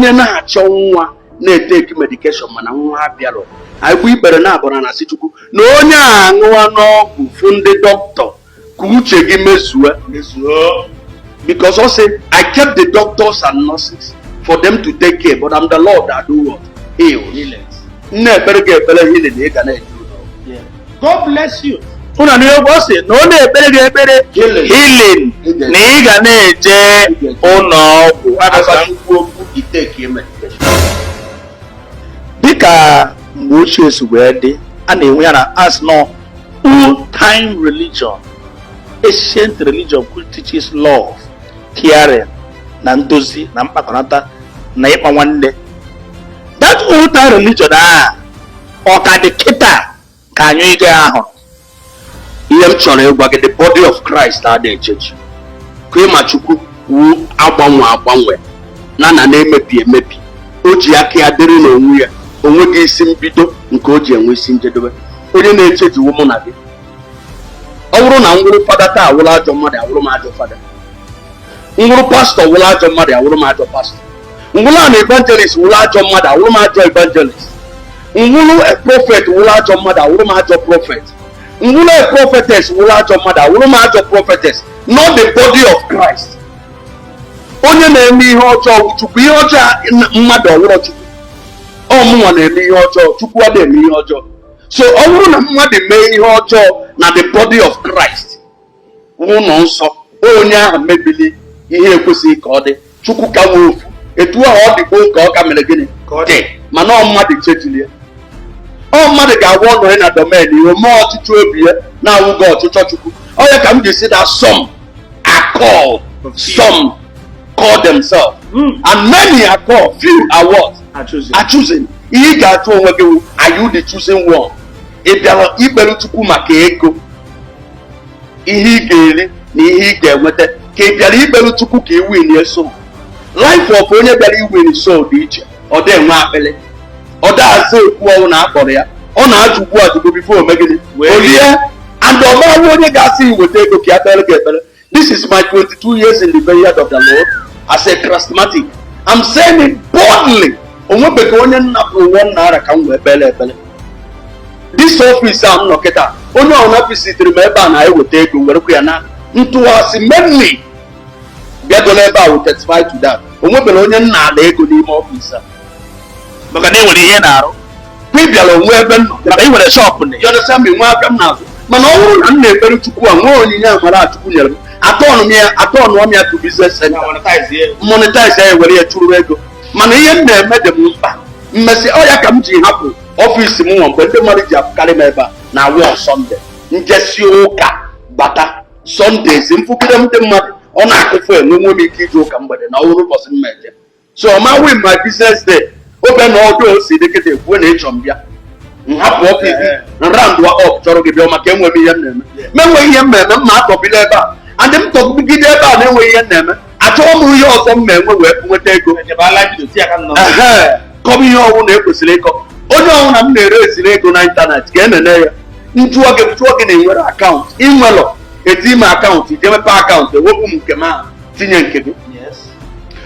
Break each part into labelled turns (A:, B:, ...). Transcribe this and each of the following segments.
A: Onye na-achọ nwa na-eteki medication mana nwa abịarọ, anyị gbu ikpere na-abụra na sị Chukwu na onye a aṅụwa n'ọgwụ, fụ ndị dọkịta, ka uche gị mezue.
B: Mezuo.
A: Because ọ sị, "I kept the doctors and nurses for them to take care, but I'm the Lord that do what? Heal."
B: Healings.
A: Nna, ekpere gị ekpere healing, ị ga na-eje ụlọ.
B: Yeah. God bless you.
C: Ụnụ na egwu, ọ sị na ọ na-ekpere gị ekpere
A: Healing.
C: Healing, na ị ga na-eje ụlọ ọgwụ.
A: Agwa Chukwu okwu, iteki medication.
C: Dịka mgbe ochie si wee dị, a na-enwe ya na as nọ old time religion, ancient religion which teaches love, caring na ndozi na mkpakọnata na ịkpa nwanne. That old time religion a, ọ ka dị kịta ka anyị ige ahụ?
A: Ihe m chọrọ ịgwa gị, the body of Christ adịghị echechi ka ịma Chukwu wu agbanwe agbanwe na na-emebi emebi. O ji aka ya dịrị n'onwe ya, onweghị isi mbido nke o ji enwe isi njedebe. Onye na-echejiwo mụ na gị, ọ bụrụ na nwụrụ fada taa, awụrụ ajọ mmadụ, awụrụ m ajọ fada. Nwụrụ pastọ, wụrụ ajọ mmadụ, awụrụ m ajọ pastọ. Nwụrụ an evangelist, wụrụ ajọ mmadụ, awụrụ m ajọ evangelist. Nwụrụ a prophet, wụrụ ajọ mmadụ, awụrụ m ajọ prophet. Nwụrụ a prophetess, wụrụ ajọ mmadụ, awụrụ m ajọ prophetess. Not the body of Christ. Onye na-eme ihe ọjọọ wụ Chukwu. Ihe ọjọọ mmadụ ọwụrọ Chukwu. Ọmụnwa na-eme ihe ọjọọ, Chukwu adịghị eme ihe ọjọọ. So ọ bụrụ na mmadụ mee ihe ọjọọ na the body of Christ, ụlọ nsọ, onye ahụ mebili ihe ekwesịghị ka ọ dị. Chukwu ka nwee ofu etu ahụ ọ dị gboo ka ọ ka mere gịnị?
B: Ka ọ dị.
A: Dị mana ọ mmadụ chejiri ya, ọ mmadụ ga-agwa ọnọrọ na domain ihe mee ọchịchọ obi ya na-awụghị ọchịchọ Chukwu. Ọ ya ka m ji si that some are called, some call themselves, and many are called, few are what?
B: Are choosing.
A: Are choosing. Ihe ị ga-ajụ onwe gị wụ, are you the choosing one? Ị bịara ikpere Chukwu maka ego, ihe ị ga-eri na ihe ị ga-enweta, ka ị bịara ikpere Chukwu ka ị win soul? Life of onye bịara iwin soul dị iche. Ọ dị enwe akpịrị, ọ dị aza ekwu ọnwụ na akpọrọ ya, ọ na-ajụgbu ajụgbu before ome gịnị?
B: Wee
A: olie. And ọ marawụ onye ga-asị iweta ego ka ya kpere gị ekpere. This is my 22 years in the vineyard of the Lord as a charismatic. I'm saying it boldly, onwebeghị onye nnapụrụ ₦1 ka m wee kpere ekpere. This office a m nọ kịta, onye ọbụla visitere m ebe a na-eweta ego, werekwa ya na ntụwasị. Mainly bịagolo ebe a will testify to that. Onwebere onye nna ala ego n'ime office a.
C: Maka na ị nwere ihe na-arụ.
A: Kwa ị bịara onwe ebe m nọ.
C: Maka ị nwere shop na
A: You understand me? Nwe aka m na-azụ, mana ọ bụrụ na m na-ekpere Chukwu a nwee onyinye amara Chukwu nyere m, atọnụ m ya, atọnụ m ya to business center.
B: Monetize ya.
A: Monetize ya, were ya chụrụ ego. Mana ihe m na-eme dị m mkpa mmesị. Ọ ya ka m ji hapụ office m nwa mgbe ndị mmadụ ji apụkarị m ebe a na awọ Sunday. Njesi ụka bata Sundays, mfụgide ndị mmadụ, ọ na-akụfu enwe nwe m ike ije ụka mgbede na ọhụrụ ụbọchị m eje. So ọma win my business day obe na ọdụ o si dịkịta ekwuo na ịchọ m bịa, m hapụ office, round up chọrọ gị bịa, maka enwe m ihe m na-eme. Ma enweghị ihe m na-eme, m ma atọbili ebe a and m tọgide ebe a na-enweghị ihe m na-eme, achọghị m ihe ọzọ m ma-enwe wee nweta ego.
B: Ejebala bido ti aka nọ.
A: Ehe, kọba ihe ọwụ na ekwesịrị ịkọ. Onye ọwụ na m na-ere eziri ego na ịntanetị ka enene ya. Njụọ gị, jụọ gị na enwere account ịnwelọ, eti ime account, ije mepe account, ewepụ m nke m ahụ, tinye nke gị.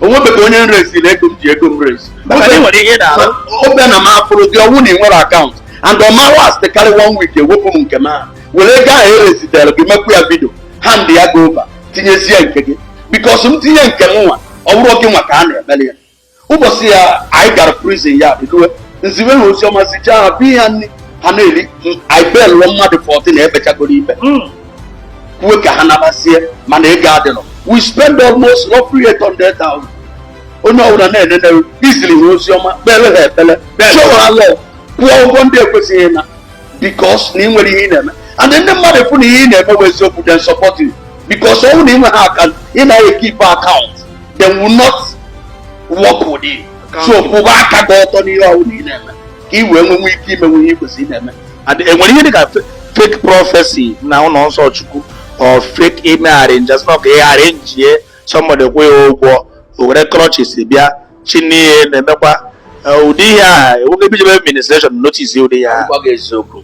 A: Onwebeghị onye m resiri ego m ji ego m resi.
C: Maka na ị nwere ihe na-arụ.
A: Obe na m afụrụ gị ọnwụ na ị nwere account and ọma last karị one week, ewepụ m nke m ahụ, were ego ahụ eresitere gị, mekwu ya video, hand ya go over, tinyezie nke gị, because m tinye nke m nwa, ọ bụrụ gị nwa ka a na-emere ya. Ụbọchị ya anyị gara prison ya bidowe nziwe ha oziọma, zichaa ha bi ha nri ha na-eri. Anyị belụọ mmadụ 14 ekpechagoro ikpe, kwuo ka ha nabasie, mana ego adịrọ. We spend almost roughly 800,000. Onye ọbụla na-enene iziri ha oziọma, kpere ha ekpere, show ha love, kwụọ ụgwọ ndị ekwesịghị ịna, because na ị nwere ihe ị na-eme and ndị mmadụ efu na ihe ị na-eme bụ eziokwu, then support you. Because ọnwụ na ị nwe ha account, ị naghị keep account, then will not work with you. So kwụba aka gị ọtọ n'ihe ọbụla ị na-eme ka ị wee nwenwe ike imenwe ihe ị kwesịrị ị na-eme.
C: And enwere ihe dịka fake prophecy na ụlọ nsọ Chukwu or fake ime arrange, asị na ọ ka ị arrange somebody, kwụ ya ụgwọ, o were crutches bịa chinie na-emekwa ụdị ihe a, enweghị ebe ijebe ministration notice ụdị ya?
A: Gwa gị eziokwu,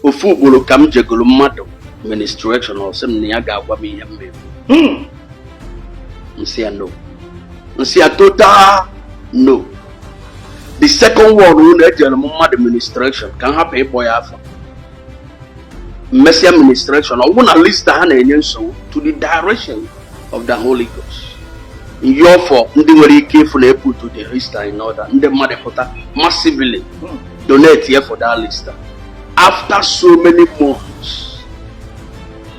A: Ofu ugboro ka m jegoro mmadụ ministration, ọ sị m na ya ga-agwa m ihe m na-ekwu. Nsị ya no, nsị ya total No. The second one unu ejere m mmadụ ministration, ka m hapụ ịkpọ ya afọ. Mmesịa ministration, ọ bụrụ na lista ha na-enye nsogbu, to the direction of the Holy Ghost, yọọ for ndị nwere ike ịfụ na put the lista in order. Ndị mmadụ pụta massively donate here for that lista. After so many months,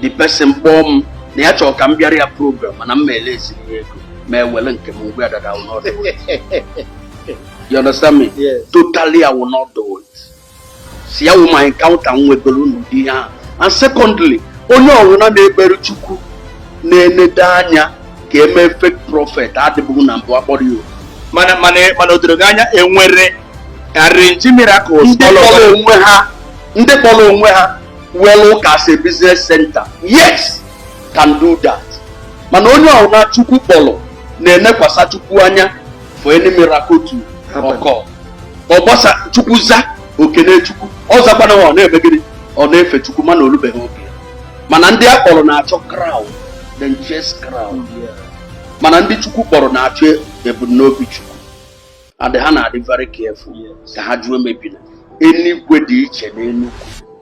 A: the person kpọọ m na ya chọrọ ka m bịara ya program, mana m ma eleziri ya ego ma ewere nke m ngwa dada. I will not do it. You understand me?
C: Yes.
A: Totally, I will not do it. Si ya wụ my encounter m nwegoro n'ụdị ihe ahụ. And secondly, onye ọbụla na-ekpere Chukwu na-enedo anya ka eme fake prophet adịbụghị na mbụ akpọrọ ya oku.
C: Mana o doro gị anya enwere arrange miracles
A: Ndị
C: all
A: kpọrọ
C: over.
A: onwe ha, ndị kpọrọ onwe ha were ụka as a business center, yes, can do that. Mana onye ọbụla Chukwu kpọrọ na-enekwasa Chukwu anya for any miracle to
C: happen.
A: Occur, ọ gbasa Chukwu za okene Chukwu, ọ zakwana, ọ na-eme gịnị? Ọ na-efe Chukwu, mana olubeghị oge ya. Mana ndị a kpọrọ na-achọ crowd, then chase crowd. Mana ndị Chukwu kpọrọ na-achọ ebumnobi Chukwu, and ha na-adị very careful ka ha jụọ emebina. Enigwe dị iche na Enugwu.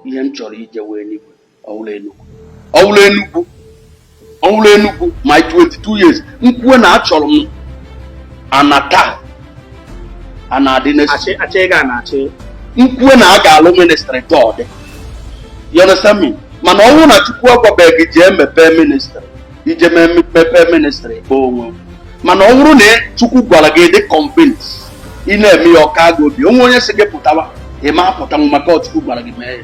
A: Ihe m chọrọ ije wee enigwe, ọwụla Enugwu, ọwụla Enugwu, ọwụla Enugwu. My 22 years nkwuo na achọrọ m anata ana adị next.
C: Achị achị ga na-achị.
A: Nkwuo na a ga-alụ ministry tọọ, you understand me? Mana ọ bụrụ na Chukwu agwabeghị gị jee mepee ministry, ije mepee ministry kpọọ onwe m. Mana ọ bụrụ na Chukwu gwara gị, dị convince, ị na-eme ya, ọka gị obi onwe onye sị gị pụtawa, ị ma apụtanwu, maka ọ Chukwu gwara gị mee ya.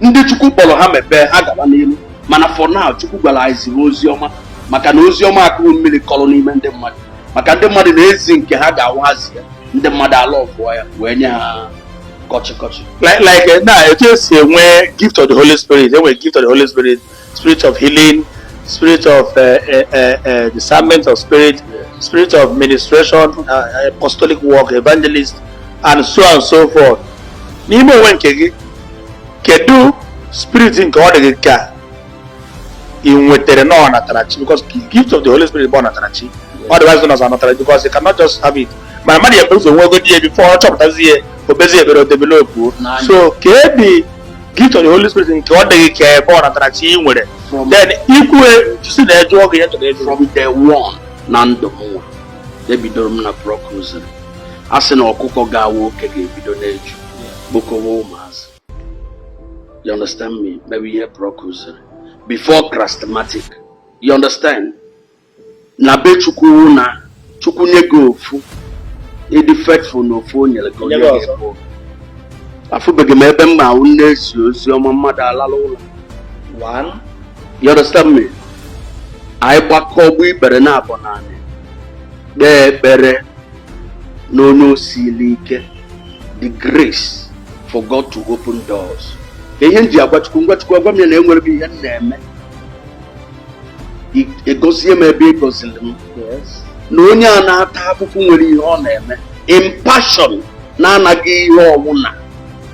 A: Ndị Chukwu kpọrọ ha mepee, ha gaba n'ilu. Mana for now, Chukwu gwara anyị ziri ozi ọma, maka na ozi ọma akụrụ mmiri kọrọ n'ime ndị mmadụ, maka ndị mmadụ na-ezi nke ha ga-awazi ya, ndị mmadụ ala ọfụọ ya wee nye ha kọchị kọchị.
C: Like na etu esi enwe gift of the Holy Spirit, enwe gift of the Holy Spirit, spirit of healing, spirit of discernment of spirit, spirit of ministration, apostolic work, evangelist, and so on and so forth. N'ime onwe nke gị, kedu spirit nke ọ dị gị ka ị nwetere na ọ natara chi? Because the gift of the Holy Spirit bụ ọ natara chi, otherwise known as anatara, because you cannot just have it. Mana mmadụ ya ụzọ nwegodi ya before ọ chọpụtazi ya, obezi ekpere, o develop.
A: N'anya.
C: So ka the gift of the Holy Spirit nke ọ dịghị ka ebe ọ natara chi ị nwere,
A: From
C: then ikwue si na ejụọ gị ihe chọrọ ịjụ.
A: From day one na ndụ m nwa, ebidoro m na brokuziri a sị na ọkụkọ ga-awa oke ga-ebido n'eju kpokọwa ụmụazị. You understand me? Maybe ihe brokuziri before charismatic, you understand? Na be Chukwu wụ na Chukwu nye gị ofu, ịdị faithful na ofu o nyere gị, onye
C: Nye gị ọzọ.
A: ga-ebu. Afụbeghị m ebe m ma ahụ na-ezi ozi ọma mmadụ alala ụlọ.
C: One.
A: You understand me? Anyị gbakọ ọgbọ ikpere na abọ naanị kpee ekpere na onye osili ike, the grace for God to open doors. Ka ihe m ji agwa Chukwu, ngwa, Chukwu, agwa m ya na enwere m ihe m na-eme. Egozie m ebe ị gọziri m na onye a na-ata afụfụ nwere ihe ọ na-eme in passion, na-anaghị ihe ọwụna,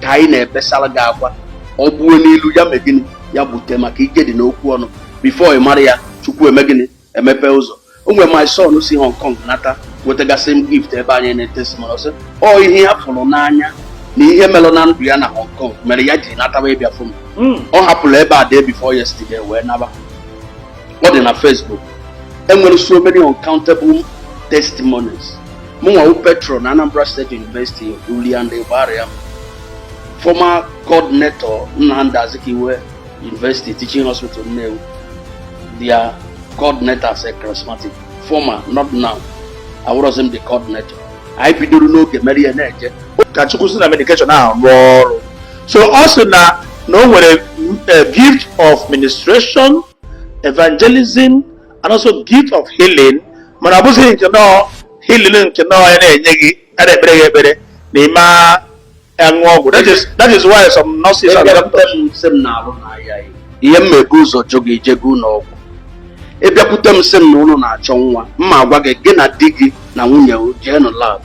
A: ka anyị na-ebesara gị akwa, ọ gbuo n'ilu ya mee gịnị? Ya gbute, maka ike dị n'okwu ọnụ. Before ị mara ya, Chukwu eme gịnị? Emepe ụzọ. O nwere my son si Hong Kong nata, wetagasị m gift ebe anyị na-etesi, mana ọsị ọ ihe ya fụrụ n'anya na ihe mere na ndụ ya na Hong Kong mere ya ji natawa ịbịa fụ m. Ọ hapụrụ ebe a day before yesterday wee naba. Ọ dị na Facebook. Enwere so many uncountable testimonies. Mụnwa wụ patron na Anambra State University, Ulianda Igbariam, former coordinator Nnamdi Azikiwe University Teaching Hospital Nnewi, their coordinator as a charismatic, former, not now. I wasn't the coordinator. Anyị bidoro n'oge mere ya na-eje.
C: Ka Chukwu si na medication ahụ rụọ ọrụ. So ọ sị na o nwere gift of ministration, evangelism, and also gift of healing, mana ọ bụghị nke nọọ healing nke nọọ ya na-enye gị a na-ekpere gị ekpere na ime aṅụ ọgwụ. That is why some nurses and
A: Ịbịakwute
C: doctors
A: m sị m na-arụ n'ahịa ya, ihe m ebu ụzọ jụ gị, ijego ụlọ ọgwụ? Ịbịakwute m sị m na ụnụ na-achọ nwa, mma agwa gị, gị na di gị na nwunye jee nụ lab,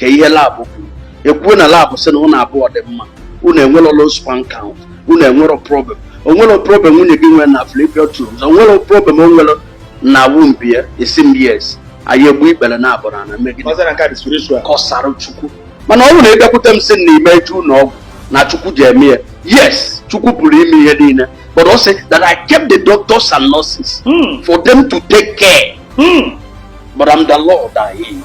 A: ka ihe lab kwuru. Ekwuo na lab sị na ụnụ abụọ dị mma, unu enwero low sperm count, unu enwero problem, onwero problem nwunye gị nwere na fallopian tubes, onwero problem o nwere na womb ya, esi m yes. Anyị egbu ikpere na abụrụ na megide
C: Ọzọ na nke a dị spiritual.
A: Kọsara Chukwu. Mana ọ bụrụ na ị bịakwute m sị na ime eju ụlọ ọgwụ na Chukwu ji eme ya, yes, Chukwu pụrụ ime ihe niile, but ọ sị that I kept the doctors and nurses for them to take care, but I'm the Lord that heals.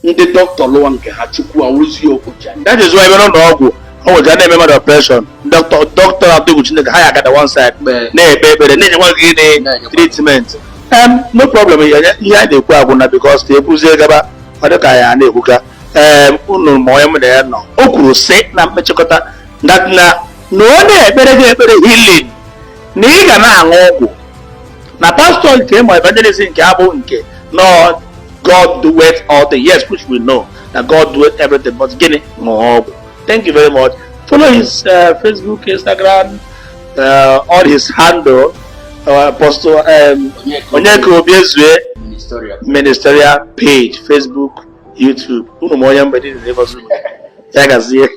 A: Ndị dọkịta lụwa nke ha, Chukwu awụrụzi ya okpocha.
C: That is why ebe n'ụlọ ọgwụ, ọ nwere ka na-eme mmadụ operation, dọkịta dọkịta na-atụ egwu Chineke, ha ya agada one side na-ekpe ekpere, na-enyekwa gị gịnị?
A: Na-enyekwa.
C: Treatment. No problem. Ihe ihe anyị na-ekwu agwụ na because ka ekwuzie gaba, ọ dị ka ya na-ekwuka. Unu ma onye mụ na ya nọ, o kwuru sị na mkpechịkọta that na ọ na-ekpere gị ekpere healing, na ị ga na-aṅụ ọgwụ na pastọ nke ma evangelist nke abụ nke no God doeth all things. Yes, which we know that God doeth everything, but gịnị? Ṅụọ ọgwụ. Thank you very much. Follow his Facebook, Instagram, all his handle, Apostle Onyeka Obiezue
A: Ministerial.
C: Ministerial page, Facebook, YouTube. Unu ma onye mgbe dị n'ebe ọzọ. Ya gazie.